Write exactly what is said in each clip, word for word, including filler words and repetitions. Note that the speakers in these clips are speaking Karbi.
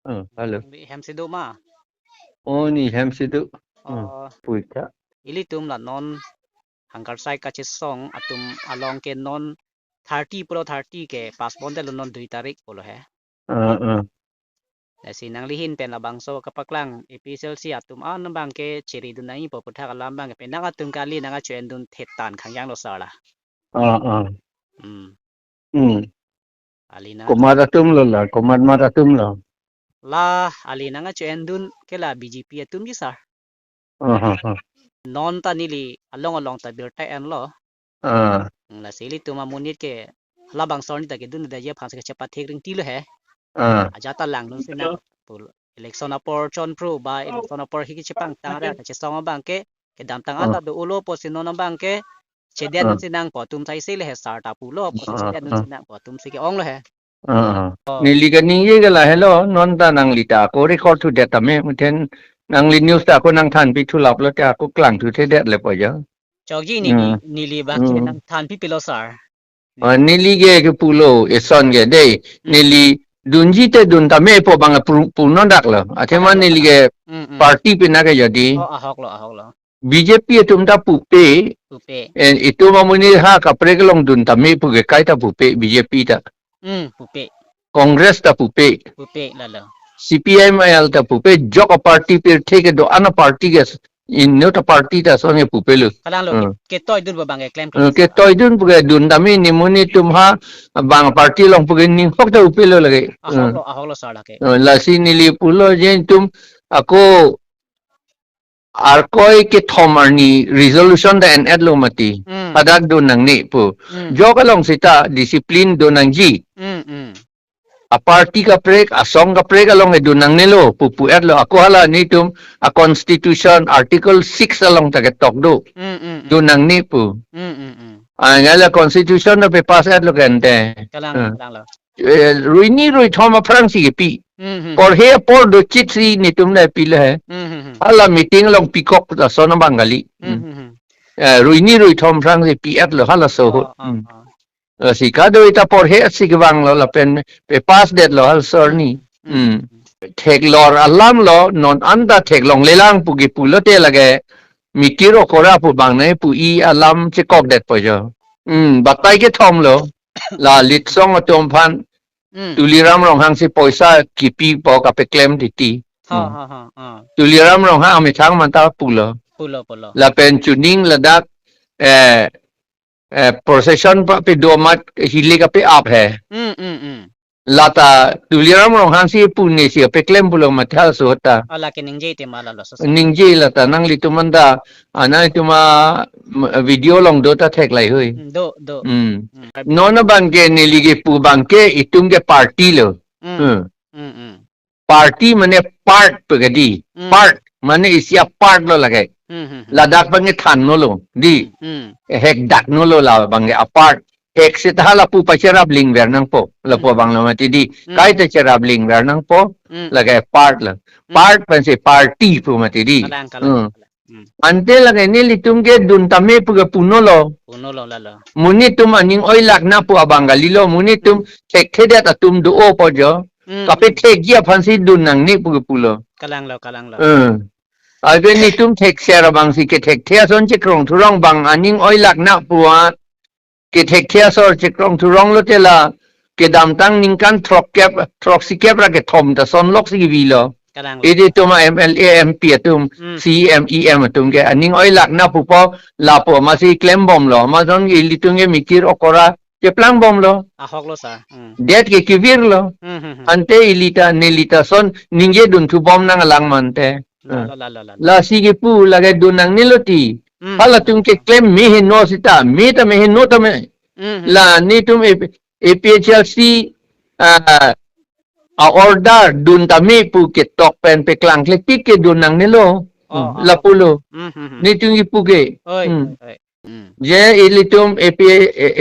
Oh, hello. Nangli hem si do ma? Oh, neli hem si do. Hmm. Oh. Puitha. Ilitum la non hangkarsai kachesong atum along ke non thirty pulo, thirty ke pass ponte lo, non dui tarik pulo he. Ah, ah. Lasi nangli ahin pen labangso kapaklang A P H L C atum an abang ke chiri dun nangji pu aputhak alam abang ke penang atum kali nangkacho-en dun thetan khangjang lo sir la. Ah, ah. Hmm. Hmm. Ali nang Komat atum lo la, komat mat atum lo. La, ali nangkacho-en dun ke la B J P atum ji sir. Ah, ah, ah. Non ta neli along along ta birta enlo. Ah. Hmm, lasi ilitum amonit ke labangso arni ta kedun daji aphan si kachepathek ring ti lo he. Ah. Ajat ta langdun si nang pu, election apor chonphru ba election apor hi kachepangtang ra kachesong abang ke kedamtang Ah. anta do-olo pusi non abang ke chedet Ah. dun si nang pu atum sai se le he sir ta pulo pusi Ah, chedet dun ah. si nang pu atum si ke-ong lo he. Ah, ah. Oh. Neli kaningje ke lahelo, non ta nangli ta ako record thudet tame, muthen nangli news ta ako nangthanpi thulap lo te ako klangthu thedet le po jo. Chokji neli, Hmm. neli baki Hmm. nangthanpi pilo sir. Ah, neli ke kepulo, eson ke dei, Hmm. neli dunji te dun tame pu abang pu, pu non dak lo. Athema Ahok lo, neli ke hmm, hmm. party pina ke jadi. Oh, ahok lo, ahok lo. B J P atum ta pupe. Pupe. Eh, itum amonit ha kaprek along dun tame pu ke kaita pupe B J P ta. Hmm, pupe. Congress ta pupe. Pupe lalo. C P I M L ta pupe, jok a-party pirthe kedo-an a-party ke inut a-party ta ason ke pupe lo. Kalang lo, Hmm. ke, ketoi dun pu abang ke klem Eh, klem. Ketoi dun pu ke dun tame ni amonit atum ha bang party along pu ke ninghok ta pupe lo lake. Ahok Hmm. lo, ahok lo sir lake. Eh, lasi neli pulo je itum ako arkoi kethom arni resolution ta en-et lo mati. Hmm. Hadak dun nangne pu. Hmm. Jok along sita discipline dun nangji. Hmm, hmm. A-party kaprek, asong kaprek along ke dun nangne lo, pu pu-et lo. Ako hala nelitum a-constitution article six along ta ketok do. Hmm, hmm, hmm. Dun nangne pu. Hmm, hmm, hmm. Ah, ngala constitution ta pe-pass et lo kente. Kalang, Hmm. kalang lo. Eh, ruini ruithom aphrang si kepi. Hmm, hmm. Porhe apor dochit si nelitum le pilo he. Hmm, hmm, hmm. Hala meeting along pikok ta ason abang kali. Hmm, Hmm. hmm, hmm. Eh, ruini ruithom aphrang si pi-et lo halaso ahut. Oh, oh, Hmm. oh. Eh, si kadokave ta porhe si kevang lo lapen pe-pass det lo halaso arni. Hmm. Hmm. Theklor alam lo non anta theklongle lang pu kepu lo te lake mikir okora pu abang ne pu-i alam chekok det po jo. Hmm, batai kethom lo. La Litsong atum aphan Hmm. Tuliram Ronghang si poisa kipi po kapeklem titi. Ha, Hmm. ha, ha, ha. Tuliram Ronghang amethang manta pulo. Pulo, pulo. Lapen chuning ladak, eh, eh, procession pa pe do amat hilik ape ap he. Hmm, hmm, hmm. Lata Tuliram Ronghang si pune si apeklem pulo mathal suhota. Ala ke ningje te mala lo sosa. Ningje lata nanglitum anta, ah, nanglitum a, m-, video along do ta theklai hui. Hmm, do, do. Hmm. Hmm. Non abang ke neli kepu abang ke itum ke party lo. Hmm. Hmm. Hmm, hmm. Party mane part pu ke dei. Hmm. Part mane isi a-part lo lake. Hmm, hmm, hmm. Ladak abang ke thannon lo dei. Hmm. Hekdaknon lo labang ke a-part. Hek seta lapu pacherap lingver nangpo. Lapu Hmm. abang lo mati dei. Hmm. Kaita cherap lingver nangpo. Hmm. Lake part lo. Hmm. Part pensi party pu mati dei. Kalang, kalang, Hmm. kalang. Hmm. Ante lake nelitum ke dun tame pu ke punon lo. Punon lo lalo. Monit atum aning oilak nangpo abang kali lo. Monit atum Hmm. thekthedet atum do-o po jo. Hmm, Tapi hmm. thekji aphan si dun nangne pu ke pulo. Kalang lo, kalang lo. Hmm. Abe nelitum thekser abang si kethekthe ason chekrong thurong abang aning oilak nangpo a kethekthe asor chekrong thurong lo te la kedamtang ningkan throkkep, throksikep ra kethom ta ason lok si kebi lo. Kalang lo. Ilitum a-M L A, M P atum, Hmm. C E M, E M atum ke aning oilak nangpo pu lapu amatsi klembom lo. Amat ason ke ilitum ke mikir okora keplangbom lo. Ahok lo sir. Hmm. Det ke kevir lo. Hmm, hmm, hmm. Ante ili ta, neli ta ason ningje dun thubom nanglang mante. La, Hmm. la, la, la, la. Lasi kepu lake dun nangne lo dei. Hmm. Halatum keklem meheno seta, me ta meheno tame. Hmm, hmm. La nelitum A P, A P H L C, ah, a-order dun tame pu ketok pen peklang kletik ke dun nangne lo. Oh, Hmm. oh. Lapu lo. Hmm, hmm, hmm. Nelitum kepu ke. Oi, Hmm. oi, oi. Hmm. Je ilitum A P,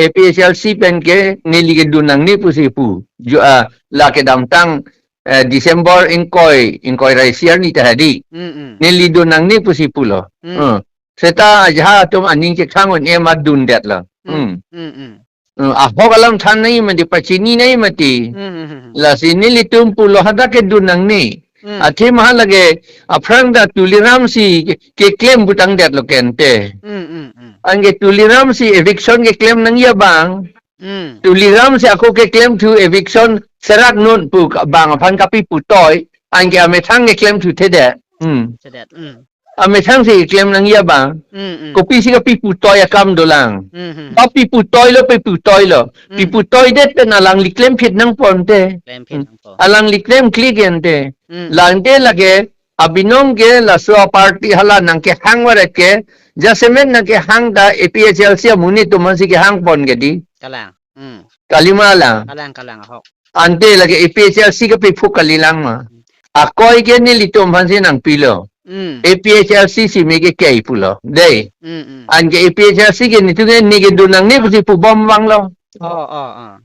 A P H L C pen ke neli ke dun nangne pusi pu. Jo, ah, la kedamtang, eh, December ingkoi, ingkoi ra isi arni ta dei. Hmm, hmm. Neli dun nangne pusi pulo. Hmm. Hmm. Seta ajahak atum aning chekhang un-e amat dundet lo. Hmm. Hmm. Hmm, hmm. Hmm, ahok alam than nangji mati, pachini nangji mati. Hmm, hmm, hmm, hmm. Lasi nelitum pulo hadak kedun nangne. Hmm. Athema lake aphrang ta Tuliram si ke-, keklem pu tangdetlo ke ante. Hmm, hmm, hmm. Anke Tuliram si eviction keklem nangji abang. Hmm. Tuliram si ako keklem thu eviction serak non pu ka-, bang aphan kapi putoi. Anke amethang keklem thu thedet. Hmm. Thedet. Hmm. Amethang si keklem nangji abang. Hmm, hmm. Kopisi kapi putoi akam dolang. Hmm, hmm. Ba pi putoilo, pi putoilo. Hmm. Pi putoidet pen alangli klemphit nangpo ante. Klemphit Hmm. nangpo. Alangli klemkle ke ante. Hmm. La ante lake abinong ke laso aparty hala nangkehang varet ke, jasemet nangkehang ta A P H L C amonit atum aphansi kehangpon ke dei. Kalang. Hmm. Kali ma lang. Kalang, kalang, ahok. Ante lake A P H L C kapephuk kalilang ma. Hmm. Akoi ke nelitum aphansi nangpilo. Hmm. A P H L C si me kekai pulo. Dei. Hmm, hmm. Anke A P H L C ke netum ke ne kedun nangne pusi pubom vanglo. Oh, oh, oh.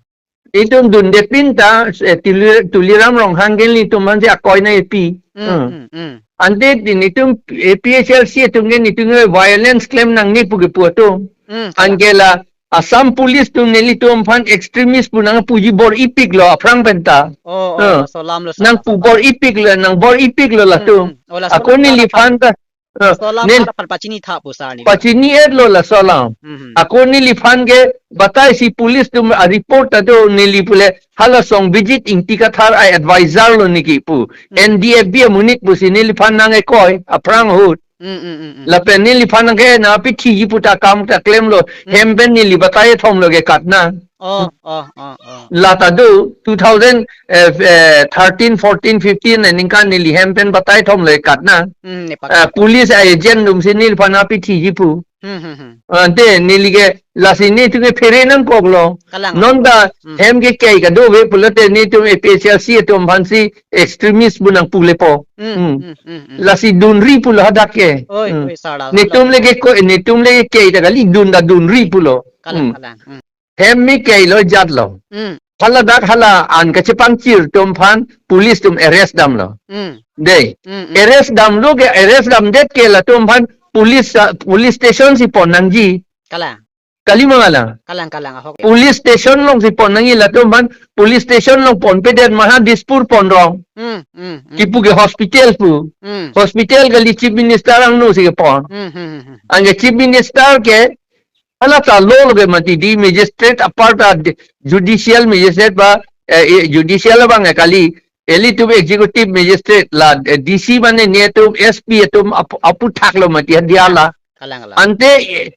Itum dunde pin ta, eh, Tuli-, Tuliram Ronghang ke nelitum aphansi akoi nangpi. Hmm, Hmm. hmm, hmm. Ante di netum A P H L C atum ke netum ke violence klem nangne pu kepu atum. Hmm, kalang. Anke la Assam Police atum nelitum aphan extremist pu nangpuji bor-ipiklo aphrang pen ta. Oh, oh, Hmm. laso alam lo sir. Nangpu bor-ipiklo, nangbor-ipiklo Hmm, latum. hmm. Oh, laso Ako alam neliphan ta, eh, laso alam nel- aphan pachini tha pu sir ni. Pachini-etlo laso alam. Hmm, hmm. Ako neliphan ke batai si police atum a-report ta do, neli pule hala Songbijit Ingti Kathar a-advisor lo niki pu. Hmm. N D F B amonit pusi neliphan nangkekoi aphrang ahut. Hmm, hmm, hmm, hmm. Lapen neliphan nangke na pithiji pu ta akam ta klemlo. Hmm. Hem pen neli batai thomlo ke katna. Oh, oh, oh, oh. La ta do two thousand, eh, eh, thirteen, fourteen, fifteen aningkan neli hem pen batai thomlo ke katna. Hmm, ne pak- Eh, police agent atum si neliphan nangpithiji pu. Hmm, hmm, hmm. Ante neli ke lasi netum ke phere nangkoklo. Kalang. Non ta Hmm. hem kekai kadokave pulote netum A P H L C atum aphansi extremist pu nangpulepo. Hmm, Hmm. hmm, hmm, hmm. Lasi dunri pulo hadak ke. Oi, Hmm. oi, sir, la, Netum la. lake ko, netum lake kai ta kali, dun ta dunri pulo. Kalang, Hmm. kalang. Hmm. Hem me kailo jatlo. Hmm. Hala dak hala an kachepangchir atum aphan police atum arrest damlo. Hmm. Dei. Hmm, hmm. Arrest damlo ke, arrest damdet ke latum aphan police, ah, police station si pon nangji. Kalang. Kali ma lang. Kalang, kalang, ahok. Police station along si pon nangji, latum aphan police station along ponpedet ma ha Dispur ponrong. Hmm, hmm, hmm. Kipu ke hospital pu. Hmm. Hospital kali, Chief Minister angno si kepon. Hmm, hmm, hmm, hmm. Anke Chief Minister ke hala ta lo lo ke mati dei, magistrate apar ta di-, judicial magistrate ba, eh, eh, judicial abang eh kali. Ilitum executive magistrate la, eh, D C mane netum S P atum ap-, aphuthak lo mati ha dia la. Kalang, kalang. Ante, eh,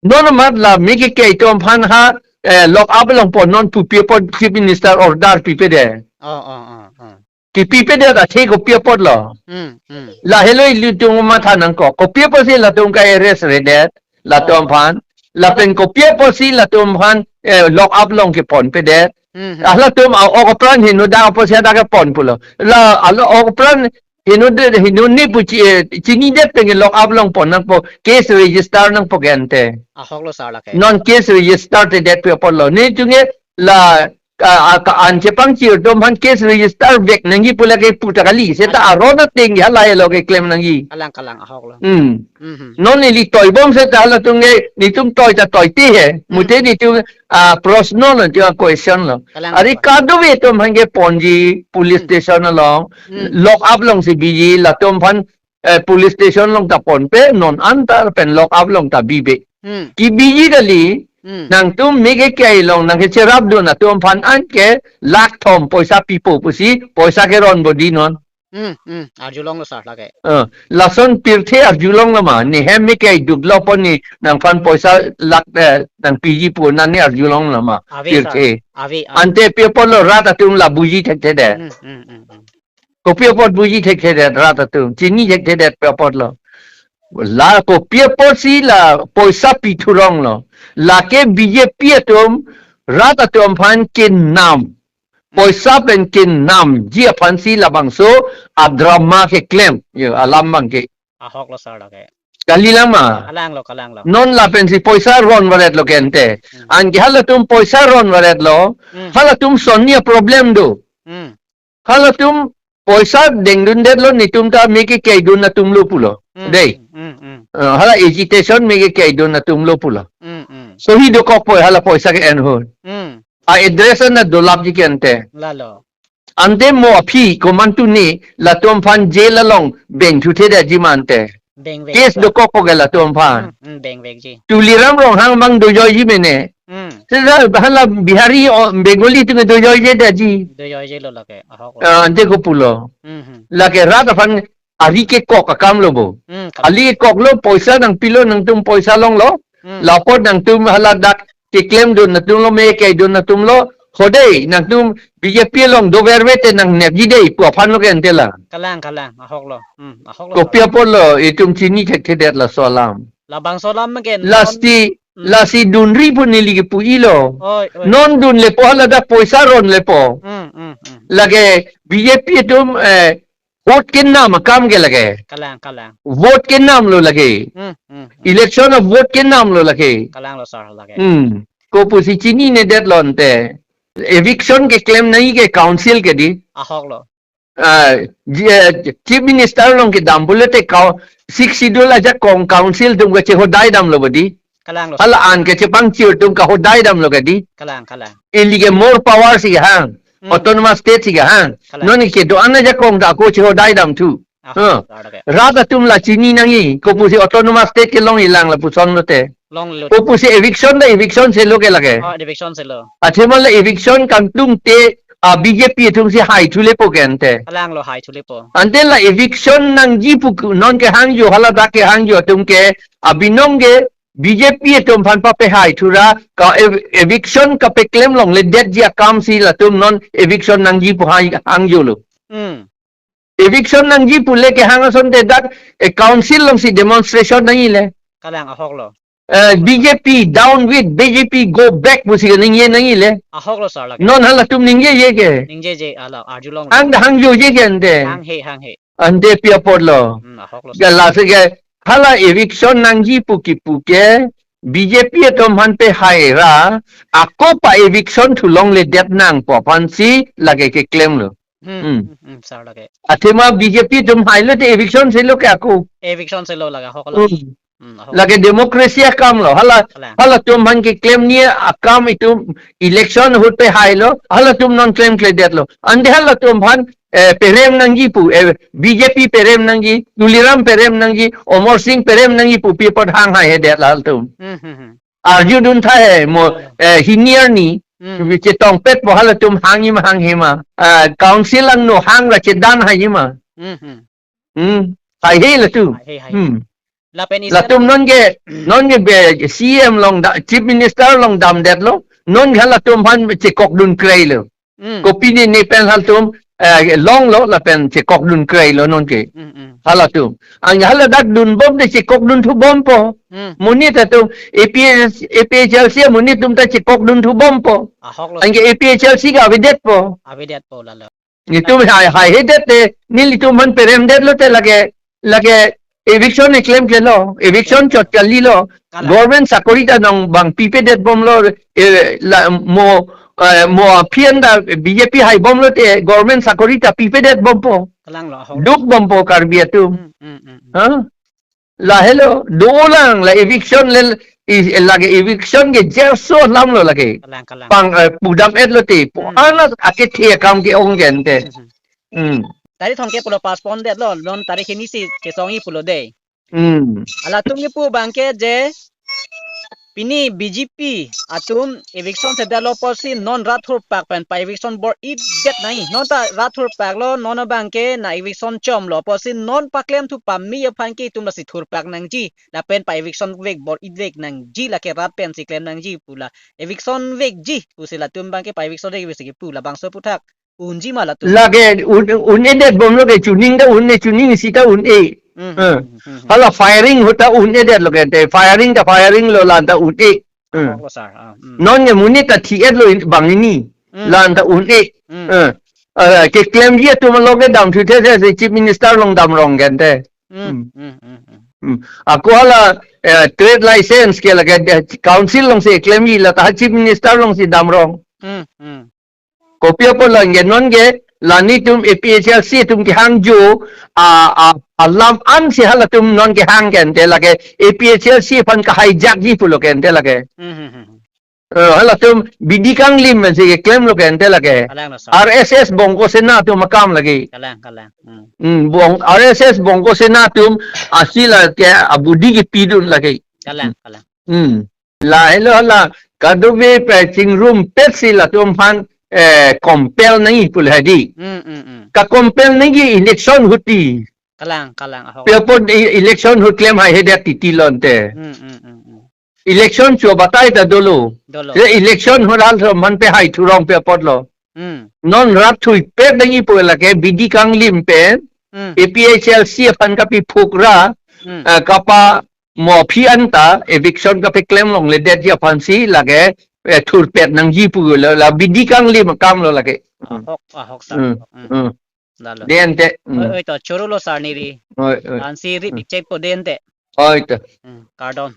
non amat la me kekai atum aphan ha, eh, lock up along pon non pu pi apot Chief Minister order pipedet. Oh, oh, oh, oh. Kipipedet athe kopi apotlo. Hmm, hmm. Lahelo ilitum matha nangkok. Kopi apotsi latum ka-arrest redet latum Oh. aphan. Lapen kopi apotsi latum aphan, eh, lock up along keponpedet. Hmm, hmm. Ah, latum a-ok apran henodak apotsi hadak kepon pulo. La, alo ok apran henodet, henone pu chi-, eh, chinidet pen ke lock up along pon nangpo, case register nangpo ke ante. Ahoklo sir lake. Non case register tedet pu apotlo. Netum ke la, ah, ah, ka-an chepangchir atum aphan case register vek nangji pu lake pu ta kali. Seta Kalang. aron ateng ke halahelo keklem nangji. Kalang, kalang, ahoklo. Hmm. Mhm. Non neli toibom seta halatum ke, netum toi ta toite he. Hmm. Mute netum, ah, prosno lo, netum question lo. Kalang, Ari kalang. kadokave atum aphan keponji police Hmm. station along, Hmm. lock up alongsi biji, latum aphan, eh, police station along ta ponpe, non anta pen lock up along ta bibe. Hmm. Kibiji kali, Hmm. nangtum me kekai along nangkecherapdun atum aphan anke lakh thom poisa pipo pusi, poisa keron bodi non. Hmm, hmm. Arjulonglo sir lake. Eh, lason pirthe arjulonglo ma, ne hem me kekai duklo pon ne nangphan poisa lakh, eh, nangpiji pu nane arjulonglo ma, Ave, sir. pirthe. Ave, ave. Ante pi apotlo rat atum la buji thekthedet. Hmm, hmm, hmm, hmm. Kopi apot buji thekthedet rat atum, chini thekthedet pi apotlo. La kopi apotsi la poisa pithuronglo. Lake B J P atum rat atum aphan kenam. Poisa pen kenamji aphansi labangso adrama keklem. Yo, alam abang ke. Ahoklo sir lake. Kali lang ma. Kalanglo, kalanglo. Non lapensi poisa ron varetlo ke ante. Hmm. Anke halatum poisa ron varetlo. Hmm. Halatum son ni problem do. Hmm. Halatum poisa dengdundetlo, netum ta me kekaidun atumlo pulo. Hmm, Dei. hmm, hmm, hmm. Eh, hala agitation me kekaidun atumlo pulo. Hmm, hmm. Sohi dokok poi hala poisa ke-en ahut. Hmm. A-address an dolapji ke ante. Lalo. Ante mo aphi komantu ne latum aphan jail along bengthu thedetji ma ante. Bengvek. Case dokok po ke latum aphan. Hmm, hmm, bengvekji. Tuliram Ronghang abang dojoiji mene. Hmm. Seta hala Bihari o Bengali atum dojoiji detji. Dojoijilo lake, ahok lo. Ah, ante kopulo. Hmm, hmm. Lake rat aphan ari kekok akam lo bo. Hmm, kalang. Ari kekok lo, poisa nangpilo, nangtum poisa longlo. Hmm. Lapot nangtum haladak keklemdun atum lo, me keidun atum lo, ho dei, nangtum B J P along doverve te nangnepji dei pu aphan lo ke ante la. Kalang, kalang, ahok lo. Hmm, ahok lo. Kopi apotlo itum chini thekthedet laso alam. Labangso alam ke non. Lasi, hmm, lasi dunri pu neli kepu-ilo. Oi, oi. Non dunlepo, haladak poisa ronlepo. Hmm, hmm, hmm. Lake B J P atum, eh, vote kenam akam ke lake. Kalang, kalang. Vote kenam lo lake. Hmm, hmm, hmm. Election a-vote kenam lo lake. Kalang lo sir lake. Hmm. Kopusi chininedet lo ante. Eviction keklem nangji ke council ke dei. Ahok lo. Ah, ji-, eh, Chief Minister along kedam pulote kau-, Sixth Schedule ajakong council atum kachehodai damlo bo dei. Kalang lo. Hala an kachepangchir atum kahodai damlo ke dei. Kalang, kalang. Ili ke more power si hang. Hmm. Autonomous state si hang. Kalang. Non ke do-an ajakong ta ako chehodai damthu. Ah, huh. Kalang ke. Rat atum la chini nangji, kopusi autonomous state kelongji lang lapuson lote. Longlo. Kopusi eviction ta eviction selo ke lake. Oh, eviction selo. Athema la eviction kangtung te, ah, B J P atum si haithulepo ke ante. Kalang lo, haithulepo. Ante la eviction nangji pu ku-, non kehangjo, haladak kehangjo atum ke, abinong ke B J P atum aphan papehaithu ra, ka ev-, eviction kapeklem longledetji akam si latum non eviction nangji pu hai-, hangjolo. Hmm. Eviction nangji pule kehang asonte dak, eh, council alongsi demonstration nangji le. Kalang, ahok lo. Eh, B J P down with B J P go back pusi kaningje nangji le. Ahok lo sir lake. Non halatum ningjeje ke. Ningjeje, hala arjulong. Hang, hangjoje ke ante. Hanghe, hanghe. Ante pi apotlo. Hmm, ahok lo sir. Ke lasi ke hala eviction nangji pu kipu ke B J P atum aphan pehai ra, ako pa-eviction thu longledet nang pu aphansi lake keklemlo. Hmm, hmm, hmm, hmm, sir lake. Athema B J P atum hailote eviction selo ke ako. Eviction selo lake, ahok lo. Hmm. Hmm, ahok. Lake democracy akam lo. Hala, kalang, halatum aphan keklem ni akam itum election ahut pehailo. Halatum non klemkledetlo. Ante halatum aphan, eh, perem nangji pu, eh, B J P perem nangji, Tuliram perem nangji, Amar Singh perem nangji pu pi apot hanghaihedetlo halatum. Hmm, hmm, hmm. Arjudun tha he mo, eh, hini arni, hmm, chetongpetpo halatum hangji ma hanghe ma. Ah, council angno hang ra chedanhaiji ma. Hmm, hmm. Hmm. Haihe latum. Haihe, haihe. Hmm. Lapen isi latum non ke, hmm, non ke be C M along da, Chief Minister along damdetlo. Non ke halatum aphan chekokdun kreilo. Hmm. Kopine ne pen halatum, eh, longlo lapen chekokdun kreilo non ke. Hmm, hmm. Halatum. Ang haladak dunbom te chekokdun thubompo. Hmm. Monit atum A P H, A P H L C amonit atum ta chekokdun thubompo. Ahok lo. Anke A P H L C ke avedetpo. Avedetpo lalo. Itum hai, haihedet te, nelitum aphan peremdetlote lake, lake eviction eklemklelo, eviction chot kalilo, kalang, government sakori ta nongbang pipedetbomlo, eh, la, mo, eh, mo aphi an ta B J P haibomlote, government sakori ta pipedetbompo. Kalang lo, ahok. Dukbompo Karbi atum. Hmm, hmm, hmm, hmm. Ha? Lahelo, dolang, la eviction le, i-, lake eviction ke jerso alam lo lake. Kalang, kalang. Pang, eh, pudam-etlote, pu, hmm, anak akethe akam ke-ong ke ante. Hmm, hmm. Hmm. Tarik thomkep pulo postpone detlo, non tarik hini si kesongji pulo dei. Hmm. Halatum kepu abangke je, pini B J P atum eviction sedetlo apotsi non rat thurpak pen pa-eviction bor-idet nangji. Non ta rat thurpaklo, non abangke na eviction chomlo apotsi non paklemthu pame aphan ke itum lasi thurpak nangji. Lapen pa-eviction vek bor-ivek nangji, lake rat pensi klem nangji pu la. Eviction vekji pusi latum abangke pa-eviction vek pusi kepu, labangso aphuthak unji ma latum. Lake un, un-edetbomlo ke, chuning ta un-e, chuning isi ta un-e. Hmm, eh, hmm, hmm, hmm, hmm. Hala firing ahut ta un-edetlo ke ante, firing ta firing lo, la-an ta un-e. Hmm. Ahok lo sir. Ah, hmm. Non ke monit ta thi-etlo in, bang hini. Hmm. La-an ta un-e. Hmm. Eh. Eh, keklemji atum along ke damthu thethe si Chief Minister along damrong ke ante. Hmm, hmm, hmm, hmm, hmm. Hmm. Ako hala, eh, trade license ke lake, eh, council alongsi klemji, la ta Chief Minister alongsi damrong. Hmm, hmm. Kopi apot lang ke non ke, La netum A P H L C atum kehang jo, a, a, alam ansi halatum non kehang ke ante lake, A P H L C aphan ka-hijack ji pulo ke ante lake. Hmm, hmm, hmm, hmm. Eh, halatum bidi kanglim si keklemlo ke ante lake. Kalang lo, sir. R S S Bongo Sena atum akam lake. Kalang, kalang. Hmm. Hmm, bong, R S S Bongo Sena atum asi lake abudi kepidun lake. Kalang, kalang. Hmm. Lahelo hala kadokave pen chingrumpetsi latum aphan, eh, compel nangji pu lahai dei. Hmm, hmm, hmm. Ka-compel nangji election ahut ti. Kalang, kalang, ahok. Pi apot e-, election ahut klem haihedet titi lo ante. Hmm, hmm, hmm, hmm. Election chu batai ta dolo. Dolo. Te election ahut halatum aphan pehai thurong pi apotlo. Hmm. Non rat thuipet nangji pu lake bidi kanglim pen, Hmm. A P H L C aphan kapiphuk ra, Hmm. eh, kapa mo aphi anta eviction kapeklem longledetji aphansi lake, eh, thurpet nangji pulo, la bidi kanglim akam lo lake. Ahok, ahok, sir. Hmm. Hmm. Hmm. Lalo. Dei ante. Hmm. Oi, oi, to, choro lo, sir, neli. Oi, oi. Ansi ri Hmm. picture po dei ante. Oi, to. Hmm, kardom.